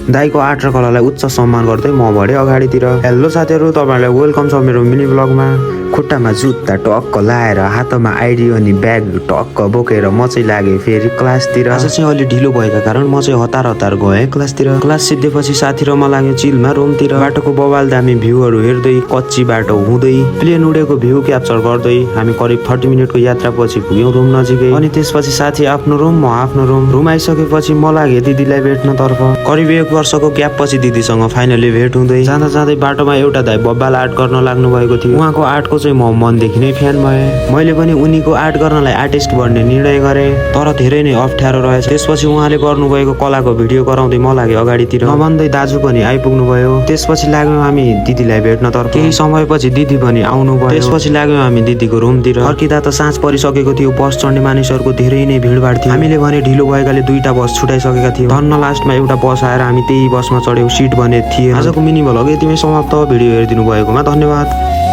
दाइको art र कलालाई उच्च सम्मान गर्दै म बढे अगाडितिर। हेलो साथीहरु, तपाईहरुलाई वेलकम छ मेरो मिनी ब्लगमा। खुट्टामा जुत्ता टक्क लाएर हातमा आइडी अनि ब्याग टक्क बोकेर म चाहिँ लागे फेरि क्लासतिर। आज चाहिँ अलि ढिलो भएका कारण म चाहिँ हतार गएँ क्लासतिर। क्लास सिद्धेपछि साथी र म लाग्यो चिलमा रुमतिर। बाटोको बवाल दामी भ्यूहरु हेर्दै कच्ची बाटो हुँदै प्लेन उडेको भ्यू क्याप्चर गर्दै हामी करिब 30 मिनेटको यात्रा पछि पुग्यौं रुम नजिकै। अनि त्यसपछि साथी आफ्नो रुम, म आफ्नो रुम आइसकेपछि म लागे दिदीलाई भेट्न तर्फ। करिब 1 वर्षको ग्याप पछि दिदीसँग फाइनली भेट हुँदै। जाँदा जाँदै बाटोमा एउटा दाइ बब्बाल आर्ट गर्न लाग्नु भएको थियो। उहाँको आर्टको चाहिँ म मनदेखि नै फ्यान भएँ। मैले पनि उनीको आर्ट गर्नलाई आर्टिस्ट बन्ने निर्णय गरेँ, तर धेरै नै अप्ठ्यारो रहेछ। त्यसपछि उहाँले गर्नुभएको कलाको भिडियो गराउँदै म लागे अगाडितिर। नभन्दै दाजु पनि आइपुग्नु भयो। त्यसपछि लाग्यौं हामी दिदीलाई भेट्न तर्फ। केही समयपछि दिदी पनि आउनु भयो। त्यसपछि लाग्यौं हामी दिदीको रुमतिर। फर्किँदा त साँझ परिसकेको थियो। बस चढ्ने मानिसहरूको धेरै नै भिडभाड थियो। हामीले भने ढिलो भएकाले 2टा बस छुटाइसकेका थियौं। धन्न लास्टमा एउटा बस आएर हामी त्यही बसमा चढ्यौं। सिट भने थिए। आजको मिनी भ्लग यतिमै समाप्त। भिडियो हेरिदिनु भएकोमा धन्यवाद।